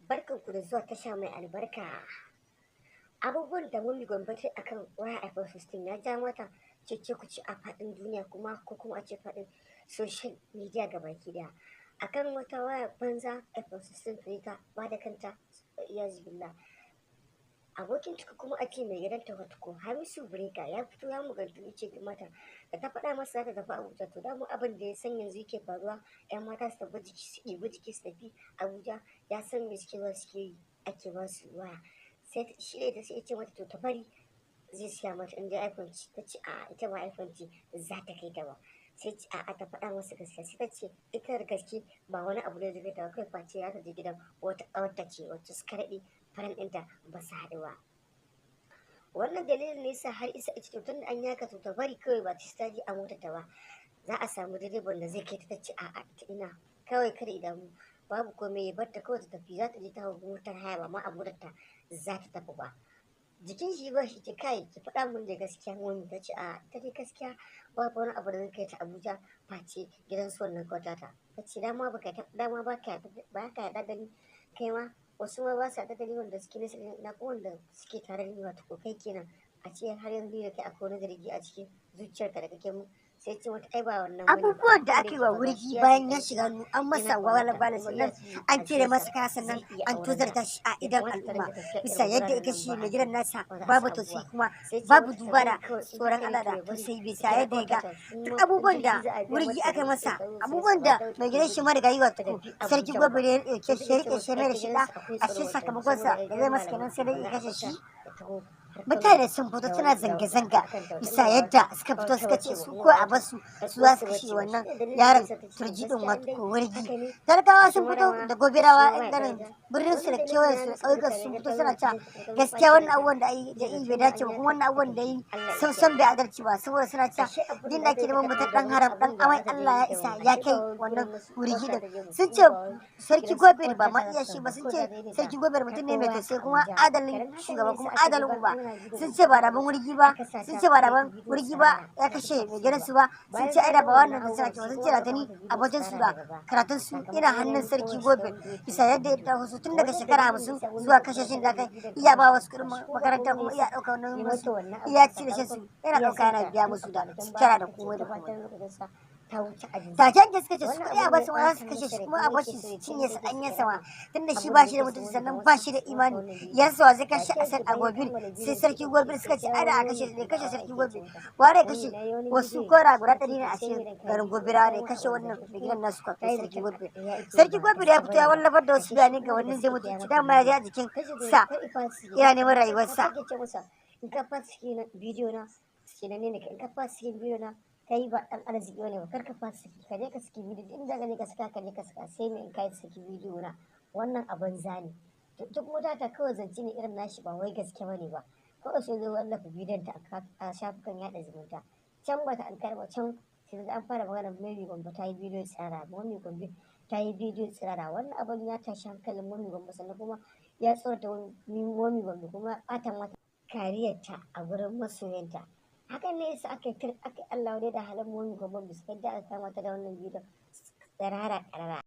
Barkanku da zuwa tasha mai albarka. Abubuwan da Mummy Gombe ta akan waya iPhone 16 ya ja mata cece-kuce a faɗin duniya, kuma ko kuma a ce faɗin social media gabaki ɗaya. Akan wata waya banza iPhone 16 ta ba da kanta, billah. Abokin cika kuma a ce mai gidanta, wato Hamisu Breaker, ya fito ya magantu, ya ce mata da ta faɗa masa za ta tafi Abuja, to damu abin da ya san yanzu yake faruwa, 'yan mata su tafi jiki, su ɗibi jiki su tafi Abuja, ya san me suke zuwa suke yi, ake ba su waya. Sai shi ne ta sai ya ce mata to ta bari, zai siya mata in dai iPhone ce. Ta ce a'a, ita ba iPhone ce za ta kai ta ba. Sai ce a'a, ta faɗa masa gaskiya. Sai ta ce ita da gaske ba wani abu ne zai kai ta ba kai, face za ta je gidan wata ƙawarta ce wacce suka daɗe friend ɗinta ba su haɗu ba. Wannan dalilin ne yasa har isa ita, to tun da an yaka, to ta bari kawai, ba ta je a motar ta ba, za a samu direban da zai kai ta. Ta ce a'a, ita ina kawai kada idamu, babu komai, ya bar ta kawai ta tafi, za ta je ta hau motar haya, ba ma a motar ta za ta tafi ba. Jikin shi ba shi ce, "Kai, ki faɗa mun da gaskiya, Mummy." Ta ce a ita dai gaskiya babu wani abu da zai kai ta Abuja face gidan su wannan ƙawata ta. Ta ce dama baka dama baka baka yarda da ni, kai ma wasu ma ba sa yarda da ni wanda suke nesa na ko wanda suke tare da ni, wato ko kai kenan, a ce har yanzu ni da kai akwai wani zargi a cikin zuciyarka da kake mu. Sai ce mata ai ba wannan bane ba. Abubuwan da Abin da aka yi yake wa faruwa Wurgi shi ya bayan ya saka shiga hannu, an masa yana wala ƙaunarta bala, kuma sannan iya su an cire masa ajiyarsa kaya, sannan zai iya an aurenta. tozarta shi a Bai idon kamata ta al'umma ringa tafiya bisa irin yadda ya wuraren nan kashe ba mai a gidan nasa, wasu babu abubuwa. tausayi kuma Sai ce babu mata ta duba bari da kawai, in tsoron haka ne Allah to da ya bari tausayi, bisa ta kira yadda ya ga ƙawarta ta in duk ma in abubuwan jirgi da za a biya Wurgi mata ta aka je masa, ta zo su abubuwan ba da ta mai gidan ɗibi shi marigayi, ta wato tafi Sarki Abuja ba. Gobe, ya riƙe Sai shi, take ya ce riƙe mata shi ya ai mai da ta shi ɗa, gidansu akwai a tsaro shi wancan sakamakon saboda sa ai da gidan zai masa malamai kenan, sai ba dai ya za a kashe barta shi. ta taho har Kano Mutane sun fito da suna wani da zanga-zanga akan ta, bisa tunda ba yadda suka fito ƙawarta suka bace ce ba su kuma ko ba a wata basu, ƴar su za su uwarsu kashe bace ba. wannan Shi ne dalilin da yaron yasa ta ce to Turji din, gaskiya in wato dai ko Wurgi. haka ne, Talakawa shi sun ma fito dama da shi Gobirawa, ma yan baya garin daraja. birnin su Wannan da dalilin kewayen ne su da Hamisu ƙauyukan Breaker sun ya fito ga ta suna zo cewa ta zo gaskiya ɓacin wannan ranta, abubuwan da yi da ce to yi bai tun da dace an ba, kuma yaka wannan ta abubuwan da tafi, yi Allah ya sam sam kiyaye. bai adalci ba, saboda suna cewa Ashe abin din da da aka ake yi neman mutum takardu dan daban, haram dan abin da amai za ta je Allah yi ya isa daban. ya Ashe ba kai wai wannan gurin wasu Wurgi ƙawarta din. ta je ba Sun kuma ce ba wai Sarki gidan su Gobir ba ƙawarta ma ta za iya su shi tafi ba. ba, Sun kawai ce za ta je ne ta Sarki Gobir mutum ne karɓo mai waya a tausayi kuma Abuja. adalin Garin hakan shugaba ne yasa kuma aka adalin duba uba. ana bidiyo Sun da ce ba ita rabon Wurgi ba, aka sa sun ta ce ba aka yi rabon bidiyo Wurgi ba tsirara ya ta kashe tafi mai ba. gidansu ba. Sun Bayan ce ta ai da gama ba wannan wannan da suna abubuwan cewa sai sun kuma ce da aka tani mata bidiyo abokin su tsirara da daga baya. karatun su ina Sakamakon hannun ganin Sarki kowar shi Gobir, wanda yake bisa yadda ya bidiyo. taho su tun daga Wannan shekara dalilin 50 yasa Mummy zuwa Gombe kashe ta shin da ɗage kai bidiyon iya ta ba kashe. wasu kuɗin Gashi ko ba makaranta komai kuma yasa iya ɗaukar nauyin yi wasu mata wannan abu iya ci da shan sakamakon su, yana iya ɗauka son yana ta biya tun a musu da kwanakin baya sutura da aka ce komai ta da komai. fatan lokacin sa ta wuce aji. Taken da suka ce su Wannan kuɗi a abun ya basu ma za su ɓata kashe masa shi rai kuma kuma a yake bashi so su ya cinye canza su yake so ɗanyen ya sama rama tunda shi abun ba da shi da yake so mutunci, wanda sannan wasu ba shi da suka masa imani. wannan bidiyon. Yanzu wa zai Ga kashe shi Asad yake a bayan Gobir? kammala Sai bidiyon sai Sarki ɗauke Gobir suka sai ce ai jawo da a wani kashe ne kashe a Sarki yake ce Gobir, mata ware Mummy kashe na yi wani wasu bidiyo kora guda ta ce 100 ne to a sai cikin me dan ka yi garin bidiyo Gobirawa ita da ya ma kashe a wannan wanzance mai kuma gidan nasu ta kafin yi Sarki zaton Gobir. ƙarya ake yi Sarki ba Gobir ya gaske fito ya bane ba. wallafar da wasu Ashe shi bayanai ga kuma da wannan zai gaske yake mutu ya mata dama ya bidiyo. ji a jikin Ta ce to sa kar ifa saki yana neman har rayuwarsa. take ce masa in ka fasa saki na bidiyo na tsinanne ne, in ka fasa sakin bidiyo na kai ba ɗan arziki bane ba, kar ka fasa saki, ka je ka saki bidiyo inda ka je ka saka, ka je ka saka, sai me in ka saki bidiyo na wannan a banza ne. To duk wata ta kawai zance ne irin nashi, ba wai gaske bane ba. Kawai sai zo wallafa bidiyon ta a shafukan yaɗa zumunta. Can bata ankara ba, can sai an fara magana Mummy Gombe ta yi bidiyo tsirara, Mummy Gombe ta yi bidiyo tsirara. Wannan abun ya tashi hankalin Mummy Gombe, sannan kuma ya tsorata Mummy Gombe kuma ya ɓata mata kariyarta a gurin masoyanta. Hakan ne yasa aka yi tir, aka yi Allah wadai da halin Mummy Gombe bisa yadda aka kama ta da wannan bidiyon tsirara ƙarara.